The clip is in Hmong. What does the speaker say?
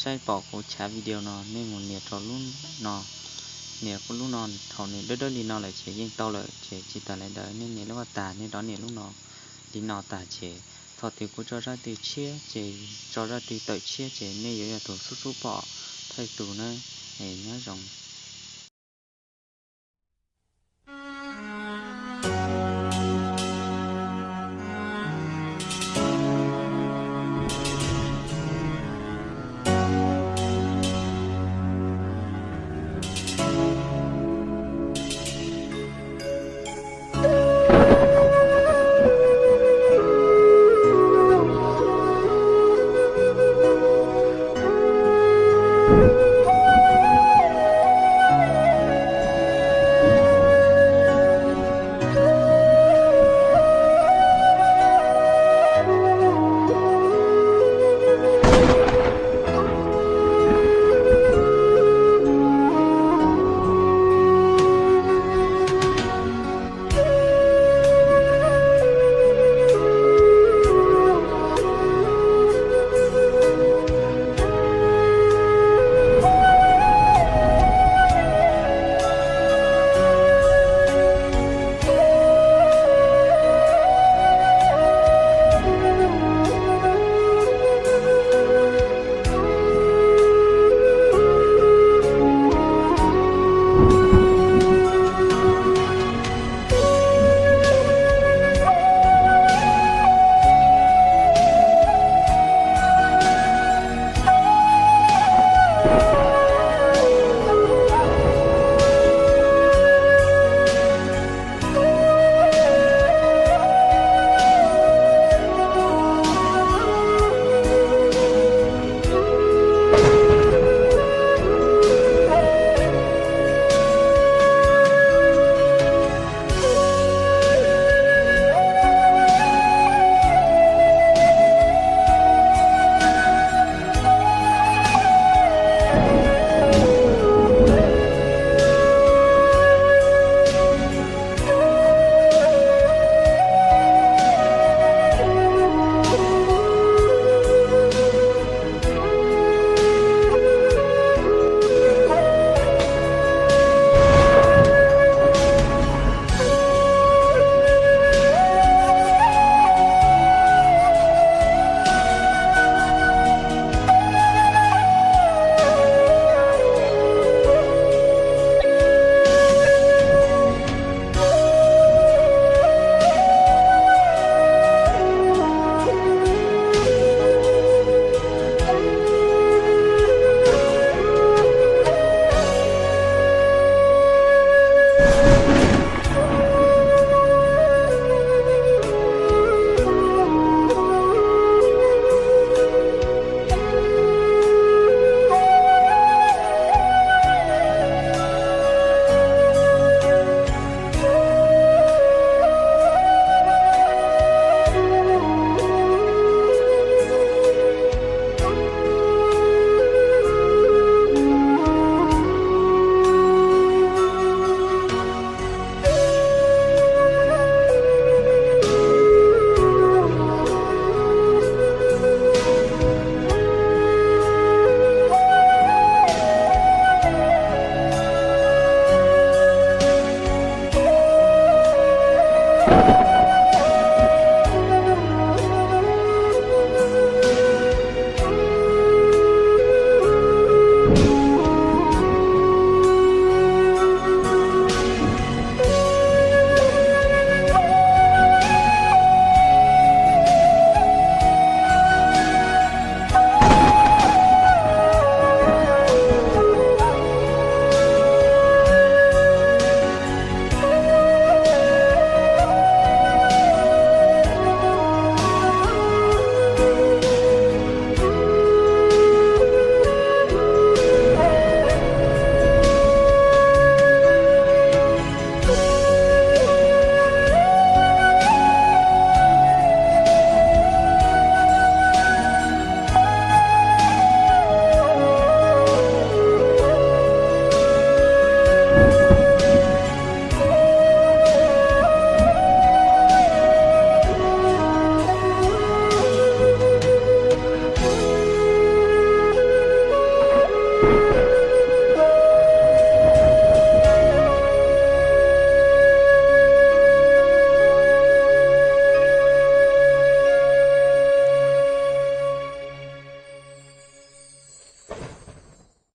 saib pom kuv chav video no nej mus nias rau lub no, nias lub no, thaum nws dawb dawb li no lawm ces yeej tau lawm, ces tsis tas li ntawd nej nias lub a tas nej rov nias lub no li no tas ces thaum twg kuv tso zaj twg tshiab ces, tso zaj twg tawm tshiab ces nej yuav yog tus xub xub pom thawj tus na. Nyob zoo.